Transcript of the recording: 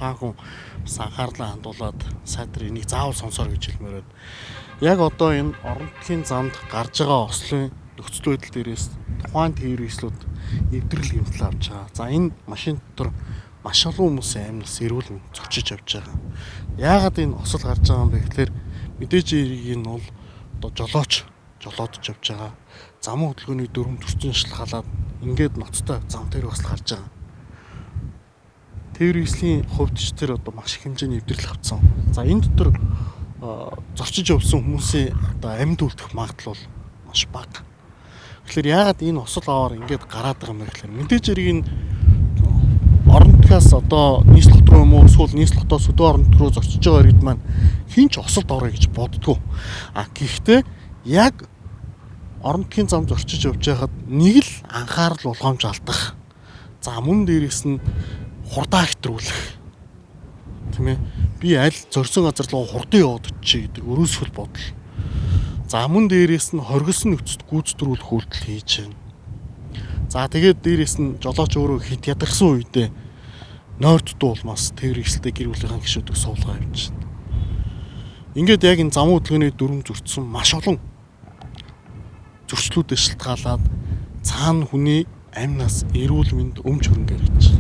Та хүн бас анхаарлаа хандуулад сайтар энийг заавал сонсоор гэж хэлмээр байна. Яг одоо энэ орон нутгийн замд гарч байгаа ослын нөхцөл байдал дээрээс тухайн тээврийн эвдрэл гэмтэл авч байгаа. За, энэ машин дотор маш олон хүмүүсийн амь нас, эрүүл мэнд зөрчиж явж байгаа. Яагаад энэ осол гарч байгаа юм бэ гэхээр мэдээж эргийг нь бол одоо жолооч жолоодож явж байгаа. Замын хөдөлгөөний дүрэм зөрчин шалтгаалаад ингээд ноцтой зам дээр осол гарч байгаа. Тээврийн хувьд ч тэр одоо маш их хэмжээний эвдрэл авцсан. За, энэ дотор зорчиж явсан хүмүүсийн одоо амьд үлдэх магадлал бол маш бага. Тэгэхээр яагаад энэ осол аваар ингээд гараад байгаа юм бэ гэхээр мэдээж хэрэг энэ орон нутгаас одоо нийслэл хот руу юм уу, эсвэл нийслэл хотоос өдөө орон нутг руу зорчиж байгаа иргэд маань хэн ч осолд орё гэж боддгоо. А гэхдээ яг орон нутгийн зам зорчиж явж байхад нэг л анхаарал болгоомж алдах. За, мөн дээрээс нь хурдаа хэтрүүлэх. Тийм ээ. Би аль зорьсон газар руу хурдан яваад очие гэдэг өрөөсгөл бодол. За, мөн дээрээс нь хоригдсон нөхцөлд гүйцэтгэх үйлдэл хийж байна. За, тэгээд дээрээс нь жолооч өөрөө хэт ядарсан үедээ нойр дутуу улмаас тээврийн эрсдэлтэй гэр бүлийнхаа гишүүдийг суулгаа явж байна. Ингээд яг энэ замын хөдөлгөөний дүрэм зөрчсөн маш олон зөрчлүүдээс шалтгаалаад цаана хүний амь нас, эрүүл мэнд өмч хөрөнгө гэж.